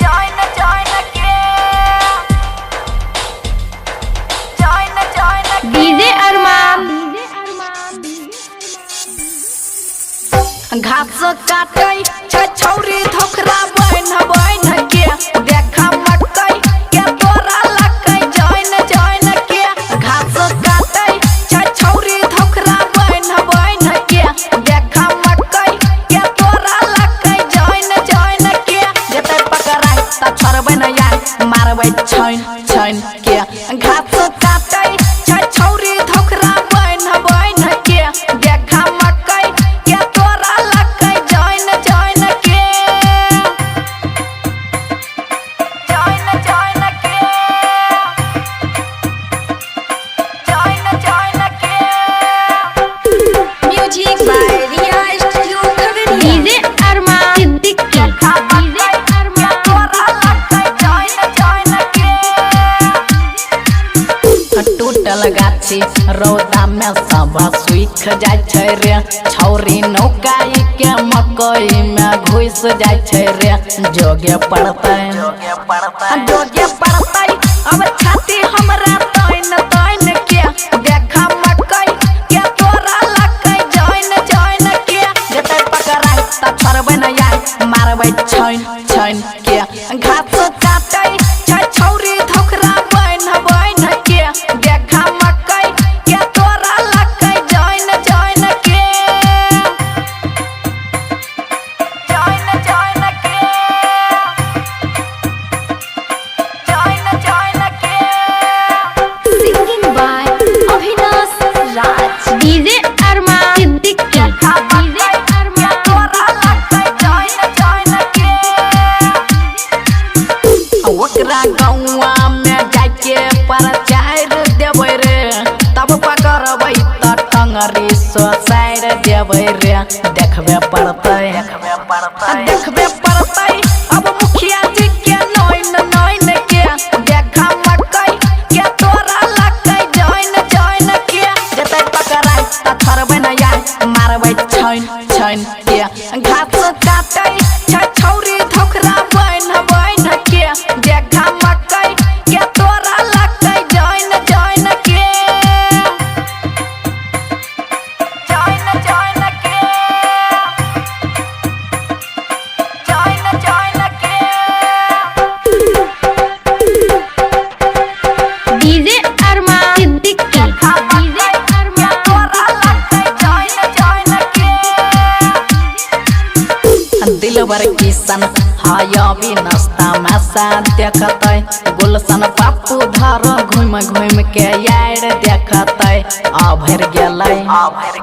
Join join के join join DJ Arman घास काटै छै छौरी धोखरा बन बन के देखा मकई के तोरा लकै जॉइन जॉइन के घास काटै छै छौरी धोखरा बन बन के देखा मकई के तोरा लकै जॉइन जॉइन के जतै पकड़ाई त छोड़बै न यार मारबै छैन छैन के घास काटै छै छौरी धोखरा बन बन के देखा मकई के तोरा लकै जॉइन जॉइन के जॉइन जॉइन के जॉइन जॉइन के Music by Riya Studio Khagaria. DJ Arman Siddiqui DJ Arman तोरा लकै जॉइन जॉइन के टूटल गाछी रौदा में सब सुख जाइ छै रे छौरी नौकाई के मकई में घुस जाइ छै रे जोगे पड़तै जोगे पड़तै अब छाती हमरा तैन तैन के देखा मकई के तोरा लकै जॉइन जॉइन के जतै पकड़ाई त छोड़बै न यार मारबै छैन छैन के घास काटै छै छौरी धोखरा बन बन के देखा मकई के तोरा लकै जॉइन जॉइन के जॉइन जॉइन के जॉइन जॉइन के Singing by Avinash Raj. DJ Arman Siddiqui DJ Arman तोरा लकै जॉइन जॉइन के ओकरा गौआ में जाके प्रचार देबै रे तब पकड़बै त टंगरी सोसाइड देबै रे देखबे पड़तै देखबे पड़तै अब मुखिया जी के नैन नैन के देखा मकई के तोरा लकै जॉइन जॉइन के जतै पकड़ाई त छोड़बै न यार मारबै छैन छैन के घास काटै छै छौरी धोखरा बन बन के देखा मकई के तोरा लकै जॉइन जॉइन के जॉइन जॉइन के जॉइन जॉइन के DJ Arman Siddiqui DJ Arman तोरा लकै जॉइन जॉइन के दिलबर किसन हाय अविनस्ता मासा देखतै गुलशन पप्पू धर घुम घुम के यार देखतै आ भरि गेलै आ भरि